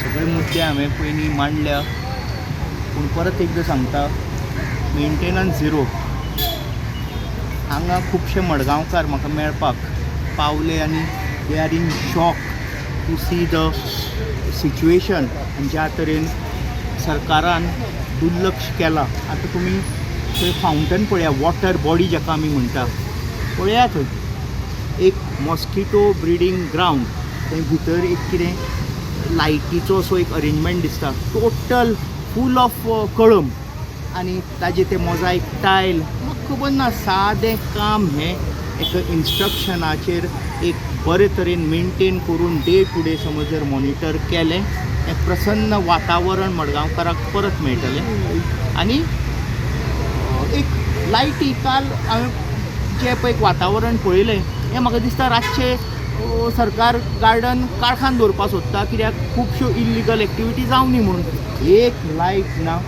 सगळे मुद्दे हांवें पयलीं मांडल्या, पूण परत एकदां सांगता, मेंटेनन्स झिरो. हांगा खुबशे मडगांवकार म्हाका मेळपाक पावले आनी they are in shock to see the situation आनी ज्या तरेन सरकारान दुर्लक्ष केलां. आतां तुमी थंय फावंटन पळया, वॉटर बॉडी जाका आमी म्हणटा, पळया थंय एक मॉस्किटो ब्रिडींग ग्रावंड. थंय भितर एक कितें लायटीचो असो एक अरेंजमेंट दिसता, टोटल फूल ऑफ कळम आनी ताजे ते मोजायक टायल. म्हाका खबर ना, सादें काम हें एक इन्स्ट्रक्शनाचेर एक बरे तरेन मेंटेन करून डे टू डे समज जर मॉनिटर केलें, हें प्रसन्न वातावरण मडगांवकाराक परत मेळटलें. आनी एक लायटी, काल हांवें जें पळय एक वातावरण पळयलें, हें म्हाका दिसता रातचें सरकार गार्डन काळखान दवरपाक सोदता, कित्याक खुबश्यो इल्लिगल एक्टिविटी जावं न्ही म्हणून. एक लायट ना.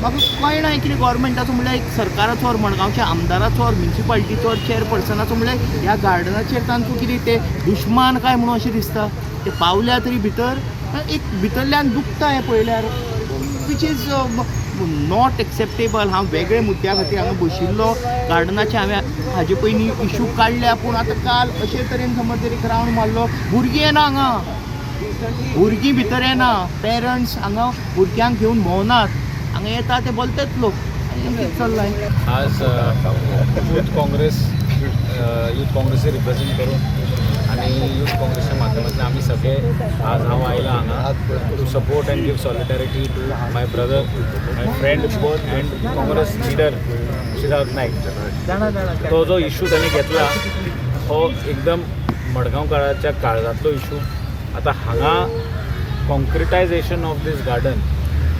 म्हाका कळना कितें गोवोरमेंटाचो, म्हणल्यार एक सरकाराचो ऑर मडगांवच्या आमदाराचो ऑर म्युनिसिपालिटीचो ऑर चेअरपर्सनाचो, म्हणल्यार ह्या गार्डनाचेर तांचो कितें ते दुश्मान काय म्हणून अशें दिसता. ते पावल्या तरी भितर एक भितरल्यान दुखता हें पळयल्यार, which is not acceptable. हांव वेगळे मुद्द्या खातीर हांगा बशिल्लो. गार्डनाचे हांवें हाजे पयलीं इशू काडल्या, पूण आतां काल अशे तरेन समज जर एक रावंड मारलो, भुरगीं येना हांगा, भुरगीं भितर येना, पेरंट्स हांगा भुरग्यांक घेवन भोंवनात. हांगा येता ते बोलतात लोक आनी कितें चल्लां हें? आज यूथ काँग्रेस, यूथ काँग्रेसी रिप्रेझेंट करून आणि यूथ काँग्रेसच्या माध्यमांतल्यान आमी सगळे आज हांव आयला हांगा to support and give solidarity to my brother, my friend and Congress leader Chirag Naik. तो जो इशू त्यांनी घेतला हो एकदम मडगांवकाराच्या काळजांतलो इशू. आतां हांगा कॉन्क्रिटायझेशन ऑफ these garden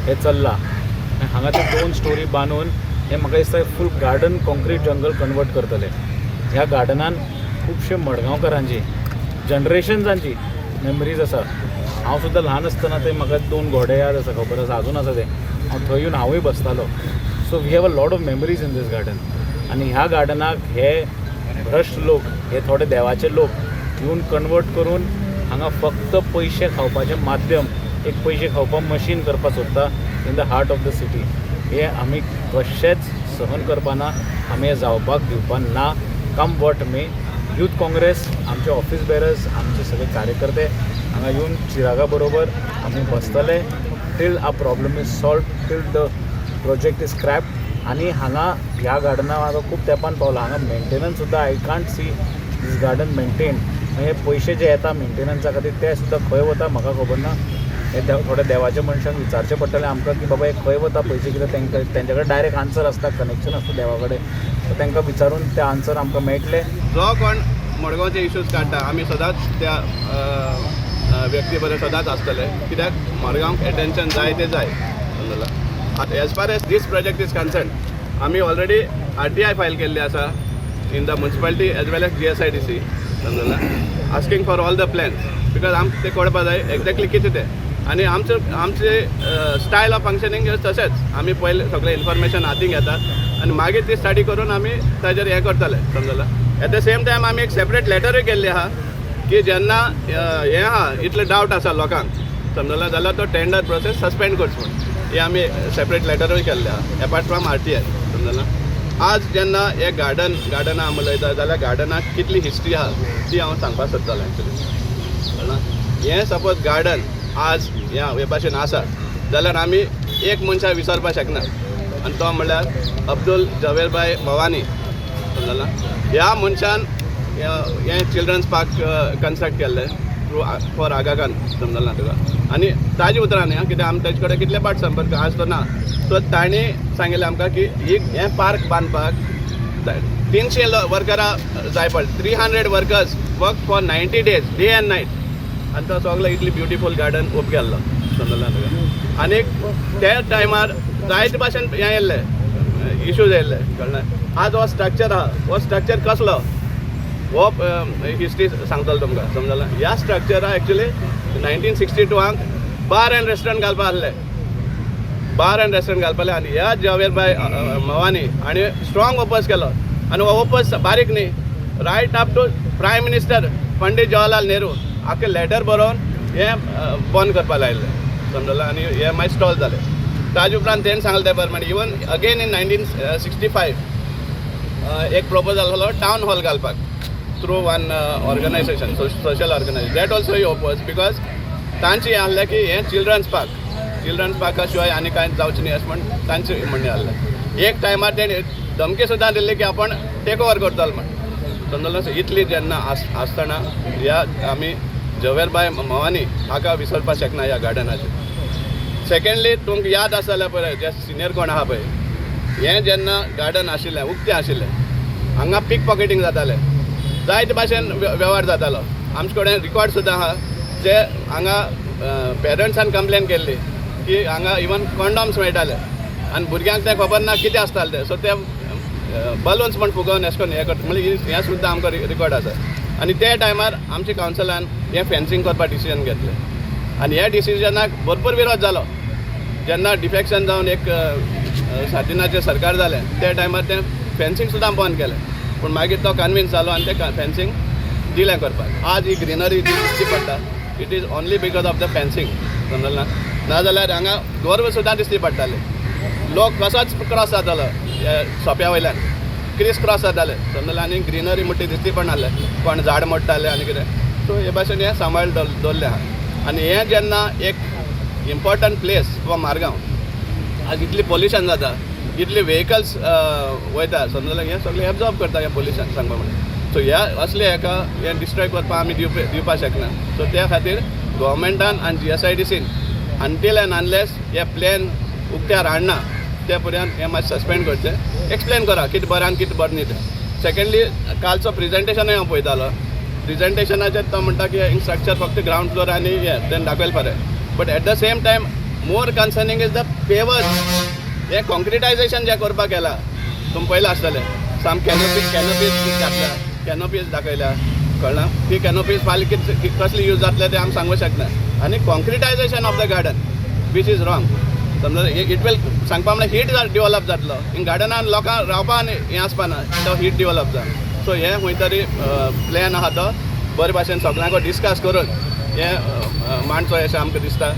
हें चल्लां आनी हांगा ते दोन स्टोरी बांदून हें म्हाका दिसता full garden concrete jungle convert करतले. ह्या गार्डनान खुबशे मडगांवकारांची जनरेशन्सांची मेमरीज आसा. हांव सुद्दां ल्हान आसतना ते म्हाका दोन घोडे याद आसा, खबर आसा, अजून आसा ते. हांव थंय येवन हांवूय बसतालो. So we have a lot of memories in this garden. आनी ह्या गार्डनाक हे भ्रश्ट लोक, हे थोडे देवाचे लोक येवन कन्वर्ट करून हांगा फक्त पयशे खावपाचें माध्यम, एक पयशे खावपा मशीन करपाक सोदता in the heart of the city. हे आमी कशेंच सहन करपा ना. आमी हें जावपाक दिवपा ना, कम what may. Youth Congress, आमचे ऑफिस बेरर्स, आमचे सगळे कार्यकर्ते हांगा येवन चिरागा बरोबर आमी बसतले till our problem is solved, till the project is scrap. आनी हांगा ह्या गार्डनाक आतां खूब तेंपान पावला. हांगा मेंटेनन्स सुद्दां, I can't see these garden maintain. हे पयशे जे येता मेंटेनन्सा खातीर ते सुद्दां खंय वता म्हाका खबर ना. हे थोडे देवाच्या मनशांक विचारचें पडटलें आमकां की बाबा हे खंय वता पयशे, कित्याक तांकां तेंच्या कडेन डायरेक्ट आन्सर आसता, कनेक्शन आसता देवा कडेन. सो तांकां विचारून ते आन्सर आमकां मेळटले. जो कोण मडगांवचे इश्यूज काडटा, आमी सदांच त्या अ, अ, व्यक्ती बरोबर सदांच आसतले, कित्याक मडगांवक एटेन्शन जाय ते जाय, समजला. आतां as far as this project is concern, आमी ऑलरेडी आरटीआय फायल केल्ली आसा in the municipality as well as GSIDC, समजला, asking for all the plans, because आमकां ते कळपा जाय एक्झॅक्टली कितें तें. आनी आमचे स्टायल ऑफ फंक्शनींग तशेंच आमी पयले सगळें इन्फॉर्मेशन हातीन घेतात आनी मागीर ती स्टडी करून आमी ताजेर हें करतले, समजला. एट the same time आमी एक सेपरेट लेटरूय केल्ली आहा की जेन्ना हें आहा, इतले डावट आसा लोकांक, समजला, जाल्यार तो टेंडर प्रोसेस सस्पेंड करचो म्हूण. हे आमी सेपरेट लेटरूय केल्ले आहा एपार्ट फ्रॉम आरटीआय, समजला. आज जेन्ना हे गार्डनां आमी उलयता जाल्यार गार्डनाक कितली हिस्ट्री आहा ती हांव सांगपाक सोदतालो एक्चुली, कळ्ळा. हें सपोज गार्डन आज ह्या हे भाशेन आसा जाल्यार आमी एक मनशाक विसरपाक शकना आनी तो म्हणल्यार अब्दुल जवेरभाय मवानी, समजला. ह्या मनशान हें चिल्ड्रन्स पार्क कन्स्ट्रक्ट केल्लें थ्रू फॉर आगा खान, समजला तुका. आनी ताजे उतरां न्ही, कित्याक आमी ताजे कडेन कितले पाट संपर्क आज तो ना. सो तांणी सांगिल्लें आमकां की ही हें पार्क बांदपाक 300 वर्करां जाय पडले. 300 workers work for 90 days, day and night. आनी तो सगलो इतली ब्युटिफूल गार्डन उब केल्लो, समजला तुका. आनी त्या टायमार जायते भाशेन हें येयल्ले, इश्यूज येयल्ले, कळ्ळें. आज हो स्ट्रक्चर आहा, हो स्ट्रक्चर कसलो हो हिस्ट्री सांगतलो तुमकां, समजला. ह्या स्ट्रक्चरा एक्चुली 1962 आंक बार एंड रेस्टॉरंट घालपा आसलें, बार एंड रेस्टॉरंट घालपालें. आनी ह्या जवेरभाय मवानी हांणी स्ट्रॉंग ओपोज केलो आनी हो ओपोज बारीक न्ही, right up to Prime Minister Pandit Jawaharlal Nehru आख्खें लेटर बरोवन हें बंद करपा लायलें, समजलें? आनी हें मागीर स्टॉल जालें. ताजे उपरांत तेणें सांगलें त्या प्रमाणे even again in 1965 एक प्रपोजल आसलो टावन हॉल घालपाक through one organization, social organization. That also he oppose because तांचें हें आहलें की हें चिल्ड्रन्स पार्क, चिल्ड्रन्स पार्का शिवाय आनी कांय जावचें न्ही अशें म्हण तांचें म्हणणें आहलें. एक टायमार तेणें धमकी सुद्दां दिल्ली की आपण टेक ओवर करतलो म्हण, समजलें? इतली जेन्ना आसतना ह्या आमी झवेरभाय मवानी हाका विसरपाक शकना ह्या गार्डनाचेर. सेकंडली, तुमकां याद आसा जाल्यार पळय, जे सिनियर कोण आहा पळय, हें जेन्ना गार्डन आशिल्लें, उक्तें आशिल्लें, हांगा पीक पॉकेटींग जातालें, जायते भाशेन वेव्हार जातालो. आमचे कडेन रिकॉर्ड सुद्दां आहा जे हांगा पेरंट्सान कंप्लेन केल्ली की हांगा इवन कॉन्डॉम्स मेळटाले आनी भुरग्यांक तें खबर ना कितें आसतालें तें. सो ते बलून्स म्हण फुगोवन एशें करून हें करता म्हणल्यार हें सुद्दां आमकां रिकॉर्ड आसा. आनी त्या टायमार आमच्या कावन्सिलान हें फेन्सींग करपाक डिसिजन घेतलें आनी ह्या डिसिजनाक भरपूर विरोध जालो. जेन्ना डिफेक्शन जावन एक सातिनाचें सरकार जालें, त्या टायमार तें फेन्सींग सुद्दां बंद केलें, पूण मागीर तो कन्विन्स जालो आनी तें फेन्सींग दिलें करपाक. आज ही ग्रिनरी जी दिसची पडटा, it is only because of the fencing, समजलें ना? नाजाल्यार हांगा गोरवां सुद्दां दिसती पडटाले. लोक कसोच क्रॉस जातालो हे सोंप्या वयल्यान, क्रीस क्रॉस जाताले, समजलें? आनी ग्रिनरी म्हणटी दिसती पडनासलें, कोण झाड मोडटाले आनी कितें. सो हे भाशेन हें सांबाळ दवरलें आहा. आनी हें जेन्ना एक इम्पॉर्टंट प्लेस फॉर मारगांव, आज इतली पोल्युशन जाता, इतली व्हेकल्स वयता, समजलें? हें सगळें एब्जॉर्ब करता हें पोल्युशन सांगपा म्हणल्यार. सो ह्या असले हेका हें डिस्ट्रॉय करपाक आमी दिवपाक शकना. सो त्या खातीर गोवोरमेंटान आनी जीएसआयडीसीन अनटील एंड अनलेस हे प्लॅन उक्त्यार हाडना ते पर्यंत हें मातशें सस्पेंड करचें. एक्सप्लेन करा कितें बरें आनी कितें बरें न्ही तें. सेकेंडली, कालचो प्रेजेंटेशनूय हांव पळयतालो. प्रेजेंटेशनाचेर तो म्हणटा की स्ट्रक्चर फक्त ग्रावंड फ्लोर आनी हें तेणें दाखयलें बरें, but at the same time more concerning is the pavers. हें कॉन्क्रिटायजेशन जें करपाक केलां तुमी पळयलां आसतलें, साम कॅनोपीज घातल्या, कॅनोपीज दाखयल्या, कळना ती कॅनोपीज फाल्यां कितें कसली यूज जातले तें आमी सांगूंक शकना. आनी concretization of the garden, which is wrong, समजा it will सांगपा म्हणल्यार हीट डिवलप जातलो हिंग गार्डनान, लोकांक रावपा आनी हें आसपा ना, तो हीट डिवलप जावन. सो हें खंय तरी प्लॅन आहा तो बरे भाशेन सगळ्यांक डिस्कस करून हें मांडचो अशें आमकां दिसता.